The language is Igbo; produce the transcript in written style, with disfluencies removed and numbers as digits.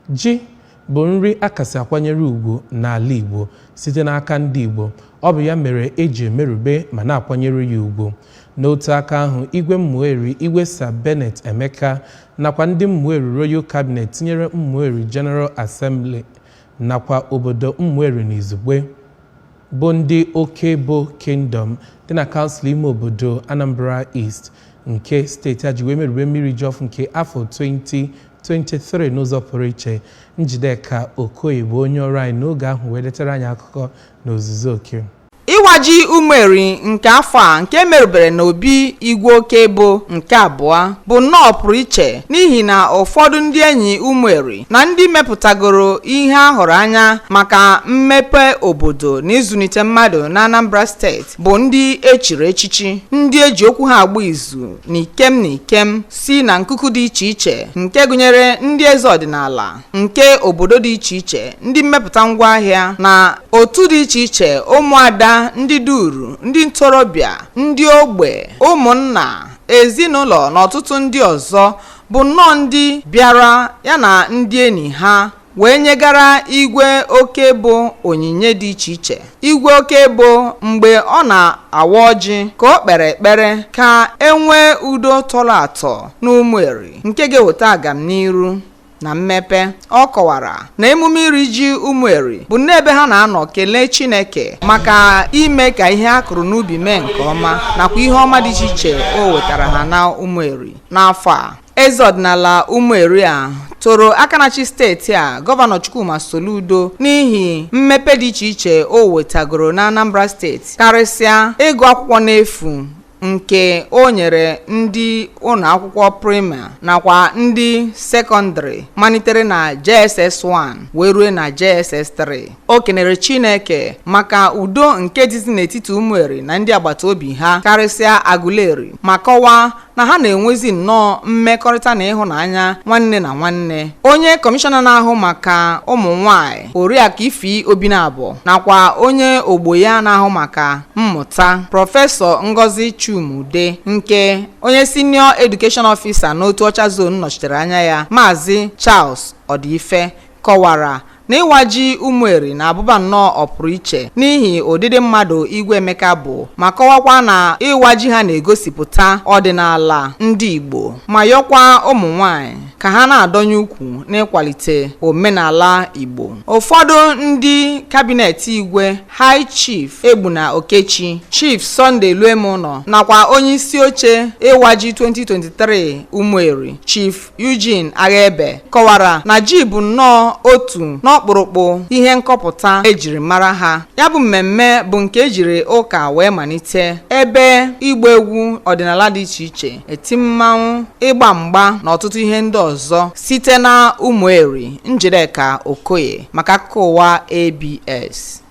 Ji bụ nri a kasị akwanyere ugwu n'ala Igbo site n'aka ndị Igbo. Ọ bụ ya mere e ji emerube ma na-akwanyere ya ugwu. N'otu aka ahụ, Igwe Ụmụeri, Igwe Sir Bennett Emeka nakwa ndị Ụmụeri Royal Cabinet tinyere Ụmụeri General Assembly nakwa obodo Ụmụeri n'izugbe bụ ndị Okebo Kingdom dị na kansụl ime obodo Anambra East nke steeti a ji wee merube mmiri ji ọfụ nke afọ 2023 n'ụzọ pụrụ iche. Njideka Okoye bụ onye ọrụ anyị n'oge ahụ wee letara anyị akụkọ n'ozuzu oke. Ịwa ji Ụmụeri nke afọ a nke merubere n'obi Igwe Okebo nke abụọ bụ nnọọ pụrụ iche n'ihi na ụfọdụ ndị enyi Ụmụeri na ndị mepụtagoro ihe a hụrụ anya maka mmepe obodo na ịzụlite mmadụ na Anambra Steeti bụ ndị echiri echichi, ndị eji okwu ha agba izu n'ikem n'ikem si na nkuku dị iche iche nke gụnyere ndị eze ọdịnala nke obodo dị iche iche, ndị mmepụta ngwaahịa na otu dị iche iche, ụmụada, ndị duru, ndị ntorobịa, ndị ogbe, ụmụnna, ezinụlọ na ọtụtụ ndị ọzọ bụ nnọọ ndị bịara ya na ndị enyi ha wee nyegara Igwe Okebo onyinye dị iche iche. Igwe Okebo mgbe ọ na-awa ọjị ka o kpere ekpere ka e nwee udo tọrọ atọ n'Ụmụeri nke ga-eweta agamniru na mmepe. Ọ kọwara na emume iri ji Ụmụeri bụ n'ebe ha na-anọ kelee Chineke maka ime ka ihe a kụrụ n'ubi mee nke ọma nakwa ihe ọma dị iche iche o wetara ha na Ụmụeri n'afọ a. Eze ọdịnala Ụmụeri a toro aka na-achị steeti a, Gọvanọ Chukwuma Soludo, n'ihi mmepe dị iche iche o wetagoro na Anambra Steeti, karịsịa ịgụ akwụkwọ n'efu nke o nyere ndị ụlọ akwụkwọ praịmarị nakwa ndị sekọndịrị malitere na JSS 1 wee rue na JSS 3. O kenere Chineke maka udo nke dịzi n'etiti Ụmụeri na ndị agbata obi ha, karịsịa Aguleri, ma kọwaa na ha na-enwezi nnọọ mmekọrịta na ịhụnanya nwanne na nwanne. Onye kọmishọna na-ahụ maka ụmụ nwanyị, Oriakụ Ify Obinabo, nakwa onye ogbo ya na-ahụ maka mmụta, Prọfesọ Ngozi Chuma-Udeh, nke onye Senior Education Officer n'Otuocha Zone nọchitere anya ya, Maazị Charles Odife, kọwara na ịwa ji Ụmụeri na-abụba nnọọ ọpụrụ iche n'ihi ụdịdị mmadụ Igwe Emeka bụ, ma kọwakwa na ịwa ji ha na-egosipụta ọdịnala ndị Igbo, ma yọkwa ụmụ nwanyị ka ha na-adọnye ukwu n'ịkwalite omenala Igbo. Ụfọdụ ndị kabinet Igwe, High Chief Egbuna Okechi, Chief Sunday Luemunọ, nakwa onye isi oche ịwa ji 2023 Ụmụeri, Chief Eugene Aghaebe, kọwara na ji bụ nnọọ otu n'ọkpụrụkpụ ihe nkọpụta ejiri mara ha. Ya bụ mmemme bụ nke ejiri ụka wee malite, ebe ịgba egwu ọdịnala dị iche iche, eti mmanwụ, ịgba mgba na ọtụtụ ihe ndị ọzọ site na Ụmụeri. Njideka Okoye maka akụkọ ụwa ABS.